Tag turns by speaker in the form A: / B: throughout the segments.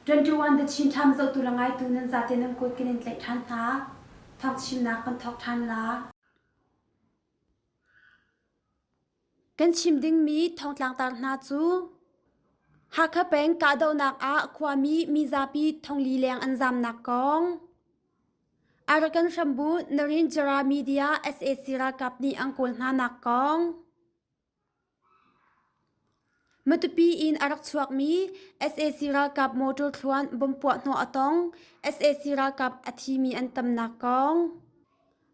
A: 21 The Chin Times zohtu le ngaitu nan zate nan kut kan in tlaih ṭhan hna. Thawng chimnak kan thawk ṭhan la. Kan chim dingmi thongtlangtar hna cu Hakha peng kahdohnak ah khuami mizapi thongli leng an zamnak kong, Arakan hrambu Narinjara Media sac ralkap nih an kawl hnanak kong, Matupi in a rak chuakmi sac ralkap motor thluan bomb puahhnawh a tong, sac ralkap a thimi an tamnak kong,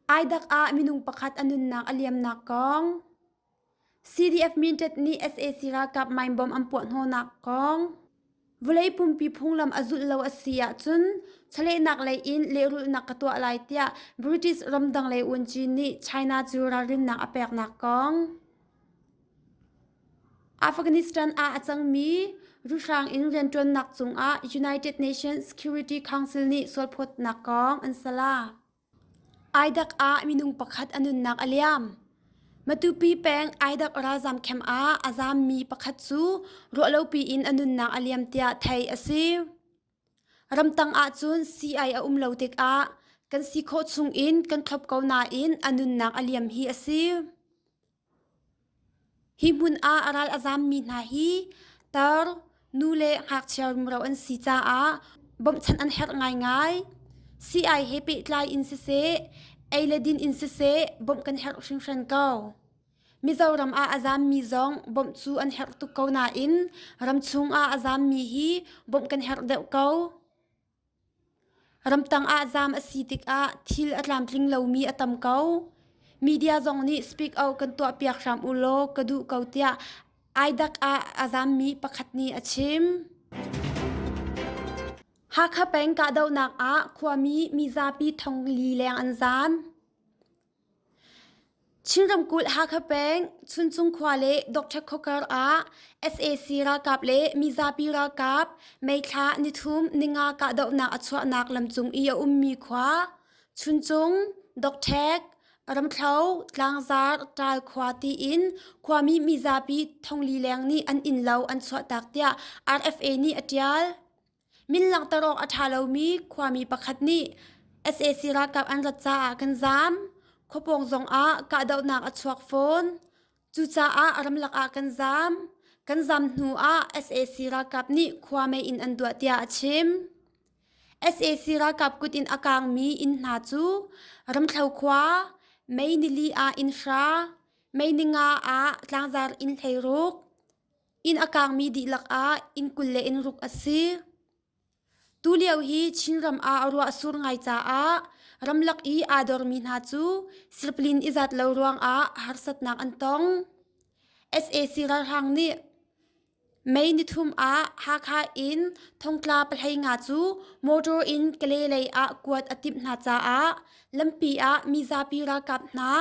A: Aidak ah minung pakhat a nunnak a liamnak kong, CDF Mindat nih sac ralkap mine bomb an puahhnawhnak kong, vawlei pumpi phunglam a zulh lo a si ahcun chawlehnak lei in lehrulhnak ka tuah lai tiah British ramdang lei uanci nih China cu ralrinnak a peknak kong. Afghanistan ah a cangmi rulhrang in rianṭuannak cungah United Nations Security Council nih sualphawtnak kong an sala. Aidak ah minung pakhat a nunnak a liam. Matupi peng Aidak ralzam camp ah a zammi pakhat cu ruahlopi in a nunnak a liam tiah theih a si. Ramtang ahcun sii-ai a um lo tikah kan si khawh chungin kan thlop ko nain a nunnak a liam hi a si. Hi hmun ah a ral a zammi hna hi tar, nu le ngakchia rumro an si caah bawmhchanh an herh ngaingai. Sii-ai he pehtlai in siseh, ei le din in siseh bawmh kan herh hringhran ko. Mizoram ah a zammi zong bawmh cu an herh tuk ko nain ramchung ah a zammi hi bawmh kan herh deuh ko. Ramtang ah zaam a si tikah thil a tlamtling lomi a tam ko. Media zong nih speak out kan tuahpiak hram u law ka duh ko tiah IDAC ah a zaammi pakhat nih a chim. Hakha peng kahdohnak ah khuami mizapi thongli leng an zaam. Chin ramkulh Hakha peng Chuncung khua le Dr. Khokar ah sac ralkap le mizapi ralkap meithla nithum ninga kahdohnak a chuahnak lamcung i a ummi khua Chuncung, Dokthek, Ramthlo, Tlangzar, Ṭal khua tiin khuami mizapi thongli leng nih an innlo an chuahtak tiah RFA nih a ṭial. Min langhter awk a ṭha lomi khuami pakhat nih sac ralkap an rat caah kan zaam. Khuapawng zongah kahdohnak a chuak fawn. Cucaah ramlak ah kan zaam. Kan zaam hnu ah sac ralkap nih khua mei in an duah tiah a chim. Sac ralkap kut in a kaangmi inn hna cu Ramthlo khua, Mei nili ah inn hra, Mei ninga ah tlangzar inn 16, Inn a kaangmi dihlak ah inn 20 le inn ruk a si. Tulio hi Chinram ah ruah a sur ngai caah ramlak i aa dormi hna cu sirplin i zat lo ruangah harsatnak an tong. Sac ralhrang nih May nithum ah Hakha in thongtla pahlei nga cu motor in Kale lei ah kuat a timh hna caah lampi ah mizapi ralkap hna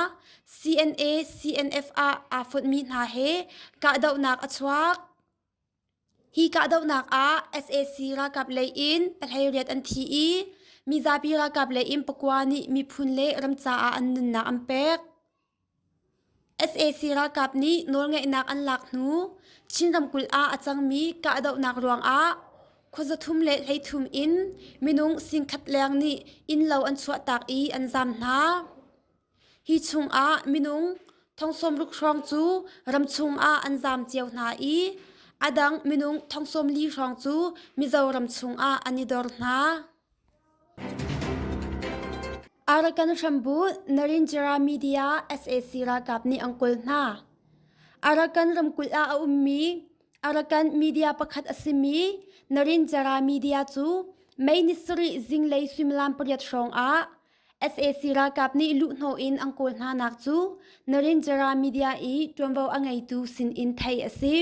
A: CNA CNF ah aa fonhmi hna he kahdohnak a chuak. Hi kahdohnak ah sac ralkap lei in pahleiriat an thi i mizapi ralkap lei in pakua nih miphun le ram caah an nunnak an pek. Sac ralkap nih nawlngeihnak an lak hnu Chin ramkulh ah a cangmi kahdohnak ruangah khuazathum le hleithum in minung singkhat leng nih innlo an chuahtak i an zaam hna. Hi chungah minung 60,000 hrawng cu ramchung ah an zaam cio hna i a dang minung 40,000 hrawng cu Mizoram chungah an i dor hna. Arakan hrambu Narendra Media sac ralkap nih an kawl hna. Arakan ramkulh ah a ummi Arakan media pakhat a simi Narendra Media cu May ni sarih zinglei suimilam pariat hrawng ah sac ralkap nih luhhnawh in an kawl hna nak cu Narendra Media i ṭuanvo a ngeitu sinin theih a si.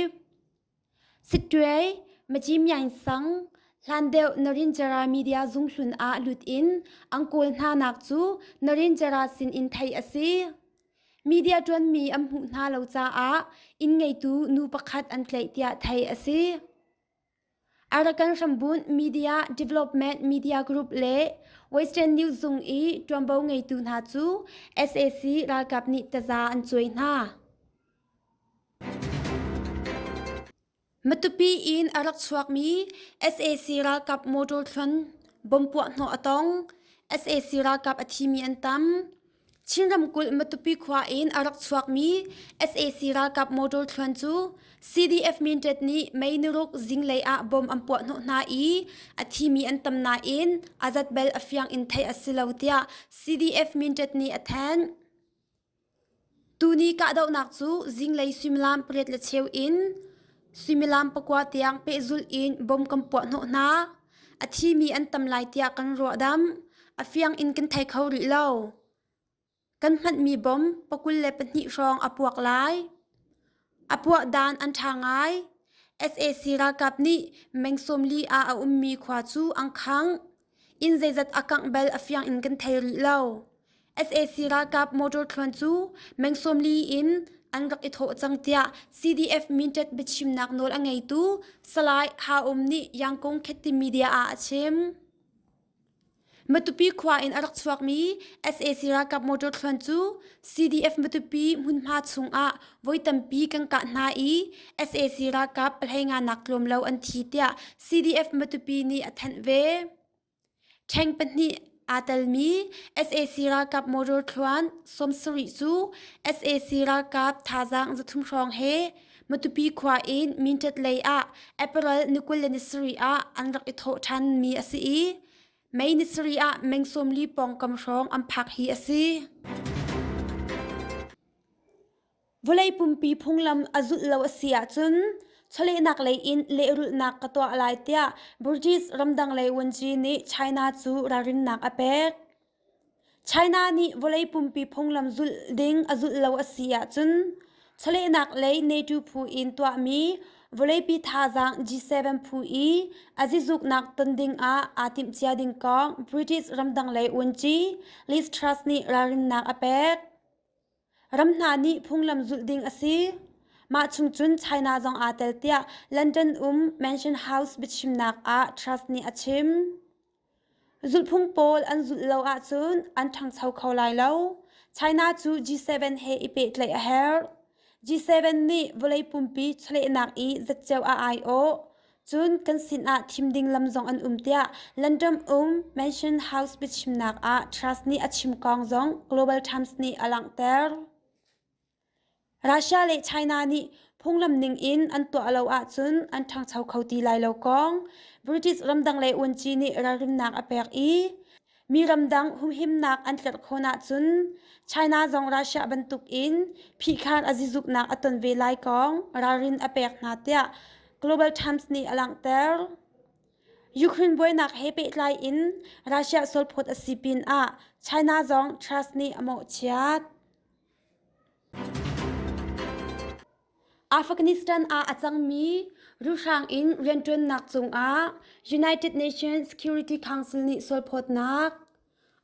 A: Sittwe, Macimyaing sang, hlan deuh Narinjara media zunghlun ah lut in an kawl hna nak cu Narinjara sin in theih a si. Media ṭuanmi an hmuh hna lo caah inn ngeitu nu pakhat an tlaih tiah theih a si. Arakan hrambunh Media Development Media Group le Western News zung i ṭuanvo ngeitu hna cu sac ralkap nih taza an cuai hna. Matupi in a rak chuakmi sac ralkap motor thluan bomb puahhnawh a tong. Sac ralkap a thimi an tam. Chin ramkulh Matupi khua in a rak chuakmi sac ralkap motor thluan cu CDF Mindat nih May niruk zinglei ah bomb an puahhnawh hna i a thimi an tam nain a zat bel a fiang in theih a si lo tiah CDF Mindat nih a thanh. Tuni kahdohnak cu zinglei suimilam pariat le cheu in suimilam pakua tiang pehzulh in bom kan puahhnawh hna. A thimi an tam lai tiah kan ruahdamh. A fiang in kan thei kho rih lo. Kan hmanhmi bom pakul le pahnih hrawng a puak lai. A puah dan an ṭha ngai. Sac ralkap nih meng sawmli ah a ummi khua cu an khangh. Inn zeizat a kangh bel a fiang in kan thei rih lo. Sac ralkap motor thluan cu meng sawmli in an rak i thawh cang tiah CDF Mindat biachimnak nawl a ngeitu Salai Ha Um nih Yangkung Khetti Media ah a chim. Matupi khua in a rak chuakmi sac ralkap motor thluan cu CDF Matupi hmunhma chungah voi tampi kan kah hna i sac ralkap pahlei nak tlawm lo an thi tiah CDF Matupi nih a thanh ve. Ṭheng pahnih aa telmi sac ralkap motor thluan 70 cu sac ralkap thazaang 300 hrawng he Matupi khua in Mindat lei ah April ni 27 ah an rak i thawh ṭhanmi a si i May ni sarih ah meng 40 pawngkam hrawng an phak hi a si. Vawlei pumpi phunglam a zulh lo a si ahcun chawlehnak lei in lehrulhnak ka tuah lai tiah British ramdang lei vuanci nih China cu ralrinnak a pek. China nih vawlei pumpi phunglam zulh ding a zulh lo a si ahcun chawlehnak lei NATO phu in tuahmi vawleipi thazaang G7 phu i a zizuknak ton ding ah aa timhcia ding kong British ramdang lei vuanci Liz Truss nih ralrinnak a pek. Ram hna nih phunglam zulh ding a si. Mah chung cun China zong aa tel tiah London um Mansion House biachimnak ah Truss nih a chim. Zulhphung pawl an zulh lo ahcun an ṭhangcho kho lai lo. China cu G7 he i pehtlaih a herh. G7 nih vawlei pumpi chawlehnak i zatceo a aiawh. Cun kan sinah thim ding lam zong an um tiah London um Mansion House biachimnak ah Truss nih a chim kong zong Global Times nih a langhter. Russia le China nih phunglam ning in an tuah lo ahcun an ṭhangcho kho ti lai lo kong British ramdang lei uanci nih ralrinnak a pek i mi ramdang humhimnak an tlerhkhawn ahcun China zong Russia bantukin phihkhar a zizuknak a ton ve lai kong ralrin a pek hna tiah Global Times nih a langhter. Ukraine buainak he pehtlai in Russia sualphawt a si pinah China zong Truss nih a mawhchiat. Afghanistan ah a cangmi rulhrang in rianṭuannak cungah United Nations Security Council nih sualphawtnak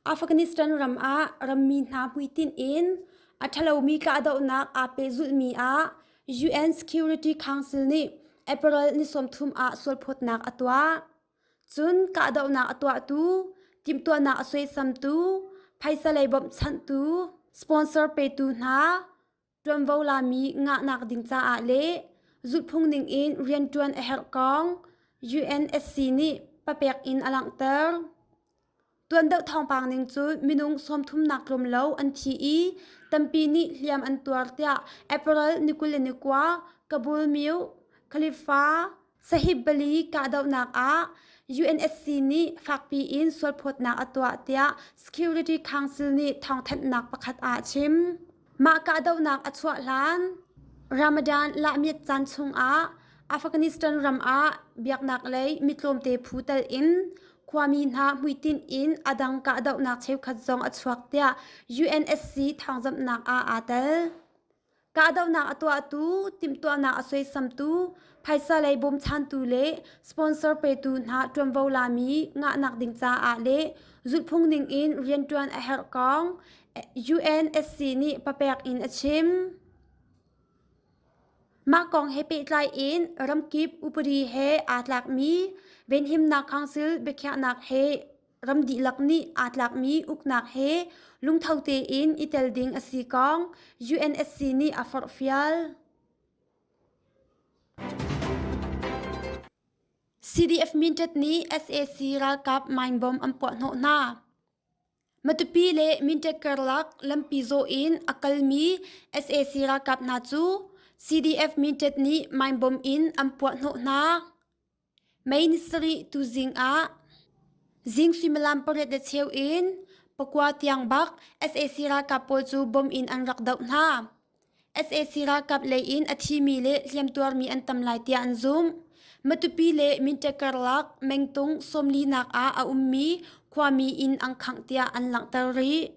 A: Afghanistan ram ah rammi hna hmuitinh in a ṭhalomi kahdohnak aa pehzulhmi ah UN Security Council nih April ni 30 ah sualphawtnak a tuah. Cun kahdohnak a tuahtu, timhtuahnak a suaisamtu, phaisa lei bawmhchanhtu, sponsor petu hna, ṭuanvo lami ngahnak ding caah le zulhphung ningin rianṭuan a herh kong UNSC nih papek in a langhter. Tuan deuh thawngpang ning cu minung sawmthumnak tlawm lo an thi i tampi nih hliam an tuar tiah April ni 29 Kabul myo Khalifa Sahib Bali kahdohnak ah UNSC nih fakpi in sualphawtnak a tuah tiah Security Council nih thawngthanhnak pakhat ah a chim. Mah kahdohnak a chuah hlan Ramadan lahmiat caan chungah Afghanistan ram ah biaknak lei mi tlawmte phu tal in khuami hna hmuitinh in a dang kahdohnak cheukhat zong a chuak tiah UNSC thawngzamhnak ah aa tel. Kahdohnak a tuahtu, timhtuahnak a suaisamtu, phaisa lei bawmchantu le sponsor petu hna ṭuanvo lami ngahnak ding caah le zulhphung ningin rianṭuan a herh kong UNSC nih papek in a chim. Mah kong he pehtlai in ramkip upadi he aa tlakmi Venhimnak Council biakhiahnak he ram dihlak nih aa tlakmi uknak he lungtho tein i tel ding a si kong UNSC nih a forhfial. CDF Mindat nih sac ralkap mine bomb an puah hnawh hna. Matupi le Mindat karlak lampi zawh in a kalmi sac ralkap hna cu CDF Mindat nih mine bomb in an puah hnawh hna. May ni sarih tuzing ah zing suimilam 8:15 in pakua tiang bak sac ralkap pawl cu bomb in an rak doh hna. Sac ralkap lei in a thimi le hliamtuarmi an tam lai tiah an zumh. Matupi le Minṭek karlak mengtung sawmlinak ah a ummi khuami inn an khangh tiah an langhter rih.